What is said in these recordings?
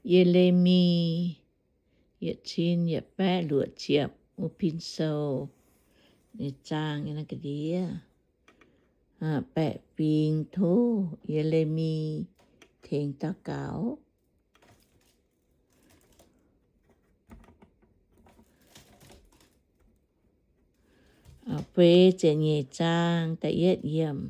Ye^le^mi yietc cin yietc baeqv luoqc ziepc, wuov pin sou nyei zaang nyei ga'ndiev. Baeqc fingx tov Ye^le^mi tengx daux gaux. Feix ziepc nyeic zaang da'yietv yiemc.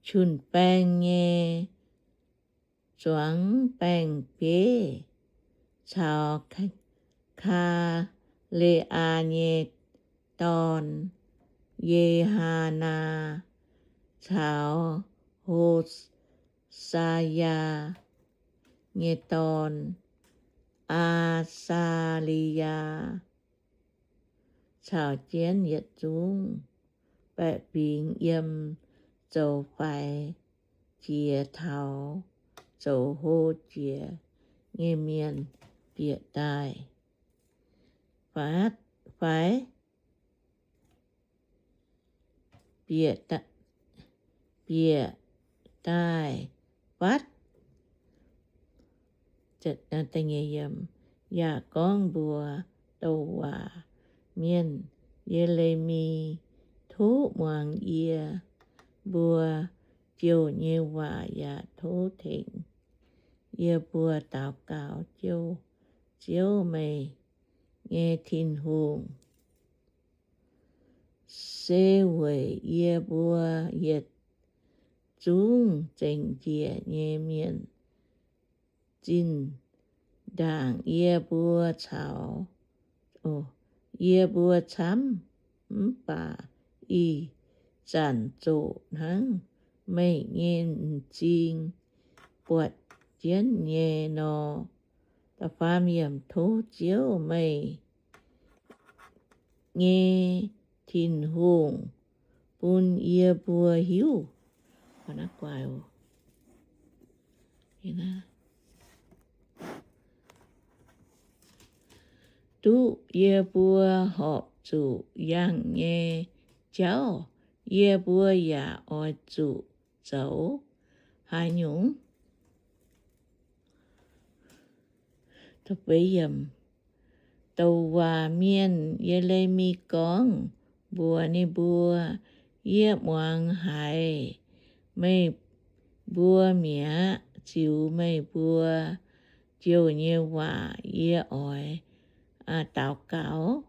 Jun-baeng nyei zuangx baeng-bieiv caux Kaa^le^aa nyei dorn, Ye^haa^naa, caux Ho^saa^yaa nyei dorn, Aa^saa^li^yaa, caux jienv yietc zungv baeqc fingx yiem zoux faix jiex taux zoux hlo jiex nyei mienh bieqc daaih, faix, bieqc, bieqc daaih fatv, yaac gorngv mbuox douc waac mienh, Ye^le^mi, tov muangx yie mbuo jouh nyei waac yaac tov tengx yie mbuo daux gaux Ziouv, Ziouv meih nyei Tin-Hungh, se weic yie mbuo yietc zungv zengc njiec nyei mienh zinh ndaangc yie mbuo caux, yie mbuo camv, mv baac ih zanc zoqc hnangv meih nyei m'zing buatc jienv nyei nor. Da'faam yiemc, tov Ziouv meih nyei Tin-Hungh bun yie mbuo hiuv, duqv yie mbuo horpc zuqc yangh nyei jauv, yie mbuo yaac oix zuqc zoux haaix nyungc? Douc waac mienh, Ye^le^mi, gorngv mbuox ninh mbuo, Yie muangx haiz meih mbuo mi'aqv. Ziux meih mbuo jouh nyei waac yie oix daux gaux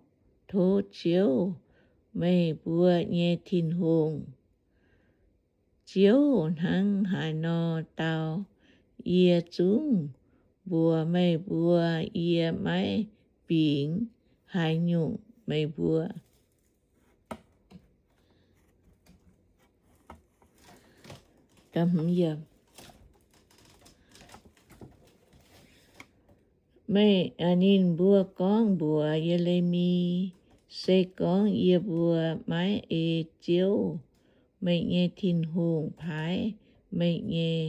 tov Ziouv, meih mbuo nyei Tin-Hungh. Ziouv hnangv haaix nor dau, yie zungv mbuox meih mbuo. Yie maiv bingx haaix nyungc meih mbuo. Meih, ninh mbuo gorngv mbuox Ye^le^mi, Se gorngv yie mbuo maiv ei Ziouv, meih nyei Tin-Hungh, paaiv meih nyei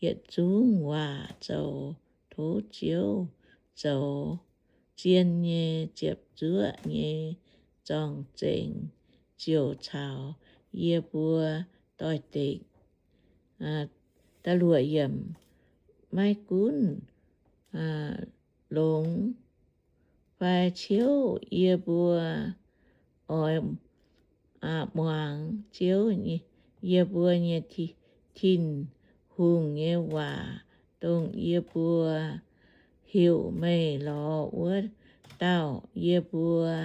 yietc zungv waac zoux, tov Ziouv zoux zien nyei ziepc zuoqv nyei zorng-zengx ziouc caux yie mbuo doix-dekc. Maiv gunv longx fai ciouv, yie mbuo oix muangx Ziouv, yie mbuo nyei Tin-Hungh nyei waac, dongh yie mbuo heuc meih lorz wuov dauh. Yie mbuo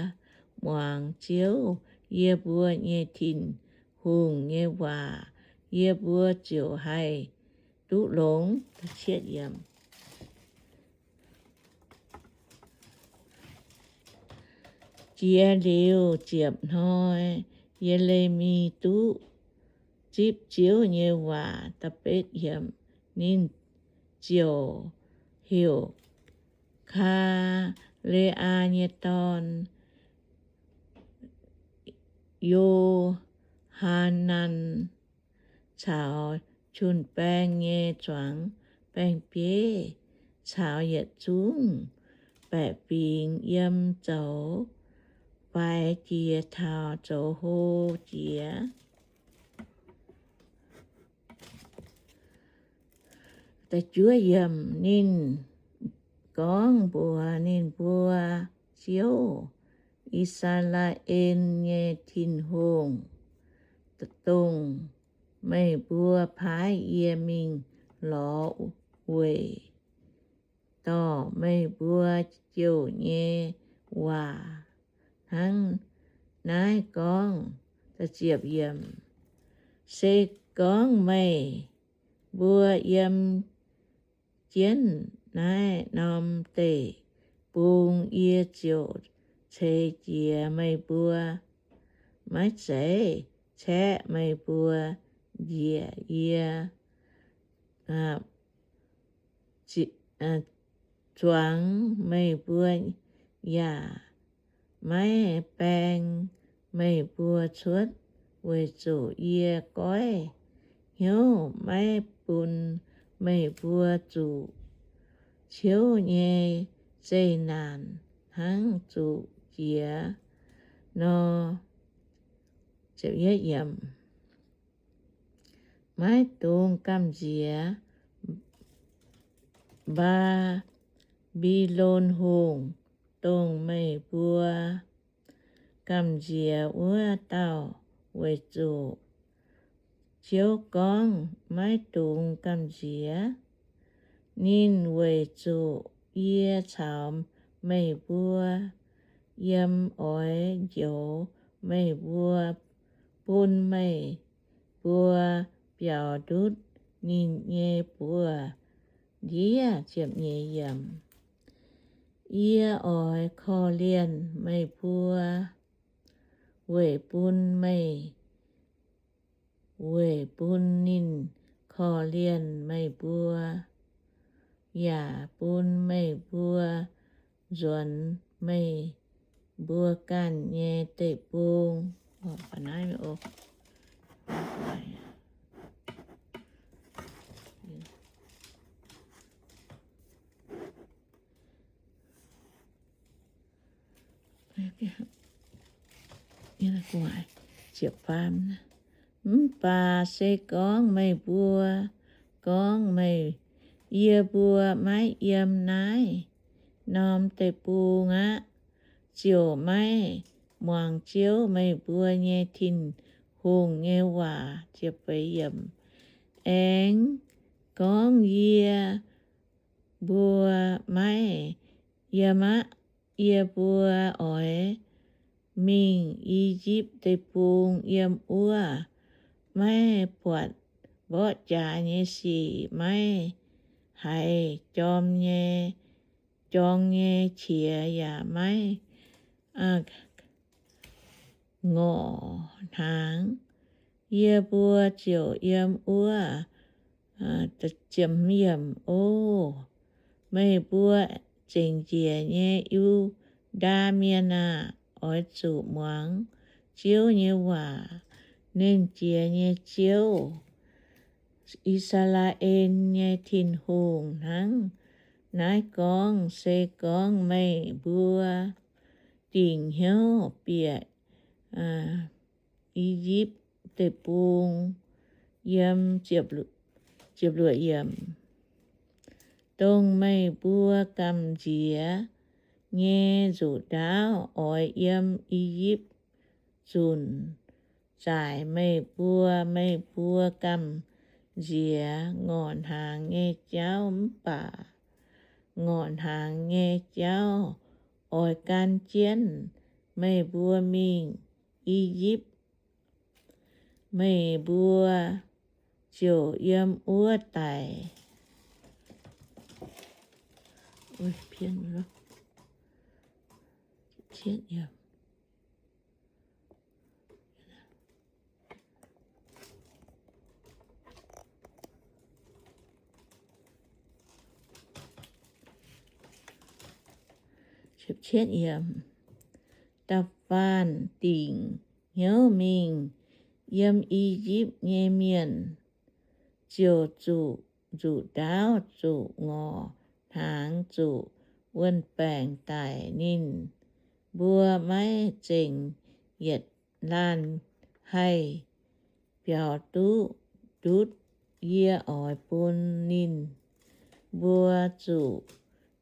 muangx Ziouv, yie mbuo nyei Tin-Hungh, nyei waac, yie mbuo ziouc haih duqv longx. Jiex liuz ziepc hnoi, Ye^le^mi duqv zipv Ziouv nyei waac. Da'betv yiemc, ninh ziouc heuc Kaa^le^aa nyei dorn, Yo^haa^nan, caux jun-baeng nyei zuangx baeng-bieiv caux yietc zungv baeqc fingx yiem zoux faix jiex taux zoux hlo jiex. Da'juov yiemc. Ninh gorngv mbuox ninh mbuo, Ziouv, I^saa^laa^en nyei Tin-Hungh, dongh meih mbuo paaiv yie mingh lorz weic dorh meih mbuo jouh nyei waac hnangv naaiv gorngv. Se gorngv meih mbuo yiem jienv naaiv norm deic-bung, yie ziouc ceix jiez meih mbuo. Maiv zeiz caeqv meih mbuo njiec yie, zuangx meih mbuo, yaac maiv baeng meih mbuo cuotv, weic zuqc yie goiv hnyouv maiv bun meih mbuo zuqc ciouv nyei zeqc naanc hnangv zuqc jiex nor. Maiv dungx gamh nziex Mbaa^mbi^lon Hungh, dongh meih mbuo gamh nziex wuov dauh, weic zuqc Ziouv gorngv, Maiv dungx gamh nziex ninh, weic zuqc yie caux meih mbuo yiem oix njoux meih mbuo, bun meih mbuo biaux ndutv ninh nyei buoz-ndiev. Yie oix korv-lienh meih mbuo weic bun meih, weic bun ninh korv-lienh meih mbuo, yaac bun meih mbuo nzuonx meih mbuo ganh nyei deic-bung. Mv baac se gorngv meih mbuo gorngv, Meih, yie mbuo maiv yiem naaiv norm deic-bung aqv, ziouc maiv muangx Ziouv, meih mbuo nyei Tin-Hungh, nyei waac. Aengx gorngv, Yie mbuo maiv yiem aqv. Yie mbuo oix mingh I^yipv Deic-Bung. Yiem wuov maiv buatc mborqv jaax nyei sic, maiv haiz jorm nyei, jorng nyei qiex, yaac maiv ngorc hnaangx. Yie mbuo ziouc yiem wuov. O meih mbuo zengc njiec nyei Yu^ndaa Mienh aah! Oix zuqc muangx Ziouv nyei waac. Nernh Jiex nyei Ziouv, I^saa^laa^en nyei Tin-Hungh, hnangv naaiv gorngv, Se gorngv meih mbuo dingc hnyouv bieqc I^yipv Deic-Bung, yiem, dongh meih mbuo gamh nziex nyei nzuqc ndaauv oix yiem I^yipv zunc zaaic meih mbuo. Meih mbuo gamh nziex ngorc hnaangx nyei jauv, mv baac ngorc hnaangx nyei jauv oix gan jienv meih mbuo mingh I^yipv. Meih mbuo ziouc yiem wuov daic. Da'faanh dingc hnyouv mingh yiem I^yipv nyei mienh ziouc zuqc nzuqc ndaauv, zuqc ngorc hnaangx, zuqc wuon-baengc daic. Ninh mbuo maiv zengc yietc laanh haih biaux duqv ndutv yie oix bun ninh zuqc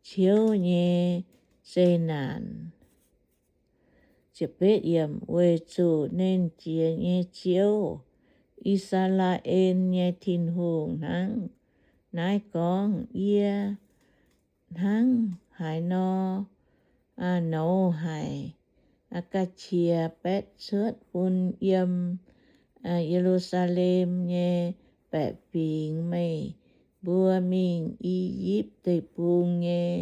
ciouv nyei zeqc naanc. Weic zuqc Nernh Jiex nyei Ziouv, I^saa^laa^en nyei Tin-Hungh, hnangv naaiv gorngv, Yie hnangv haaix nor nouz haic ga'qiex baetv cuotv bun yiem Ye^lu^saa^lem nyei baeqc fingx meih mbuo mingh I^yipv Deic-Bung nyei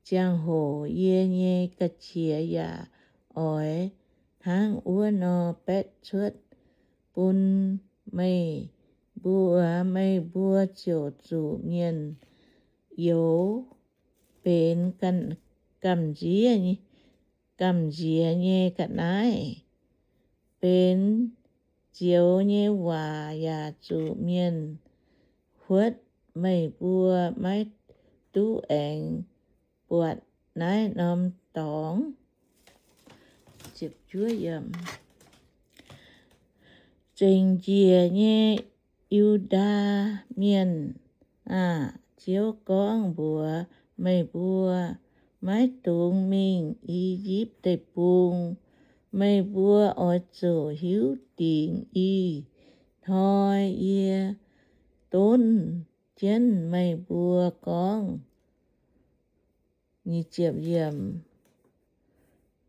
ziangh hoc, yie nyei ga'qiex yaac oix hnangv wuov nor baetv cuotv bun meih mbuo. Meih mbuo ziouc zuqc mienh youz benx gamh nziex, gamh nziex nyei ga'naaiv, benx zioux nyei waac yaac zuqc mienh huotv. Meih mbuo maiv duqv aengx buatc naaiv norm dorngx. Zengc njiec nyei Yu^ndaa Mienh aah! Ziouv gorngv mbuox meih mbuo, Maiv dungx mingh I^yipv Deic-Bung. Meih mbuo oix zuqc hiuv dingc ih hnoi yie donv jienv meih mbuo gorngv,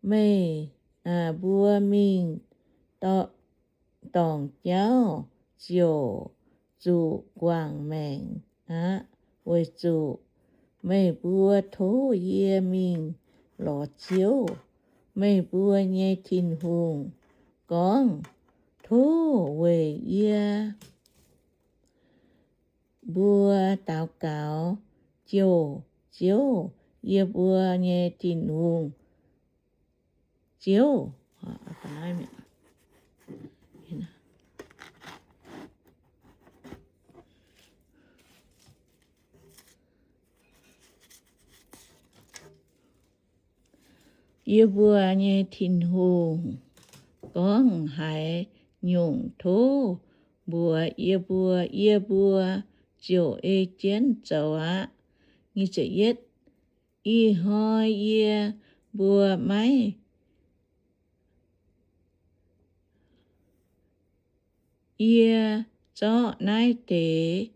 Meih mbuo mingh dorngc jauv ziouc zuqc guangc maengc aqv, weic zuqc meih mbuo tov yie mingh lorz Ziouv, meih mbuo nyei Tin-Hungh, gorngv, Tov weic yie mbuo daux gaux jouh Ziouv, yie mbuo nyei Tin-Hungh, Ziouv. Yie mbuo nyei Tin-Hungh gorngv haaix nyungc tov mbuox yie mbuo, yie mbuo ziouc ei jienv zoux aqv. Ih hnoi yie mbuo maiv Yie zorqv naaiv deix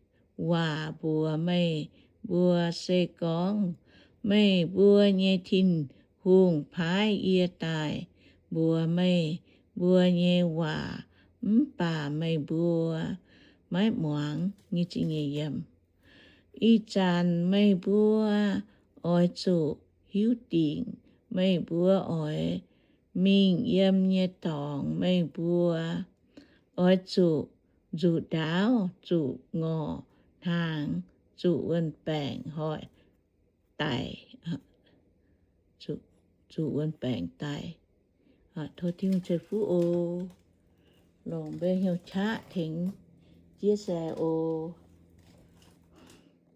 waac mbuox meih mbuo se gorngv meih mbuo nyei Tin-Hungh paaiv yie daaih mbuox meih mbuo nyei waac, mv baac meih mbuo maiv muangx. Ih zanc meih mbuo oix zuqc hiuv dingc meih mbuo oix mingh yiem nyei dorngx, meih mbuo oix zuqc nzuqc ndaauv, zuqc ngorc hnaangx, zuqc wuon-baengc hoic daic, zuqc wuon-baengc daic. Tov Tin-Hungh ceix fuqv oc. Longc mbuo hnyouv qaqv tengx chia sẻ oc.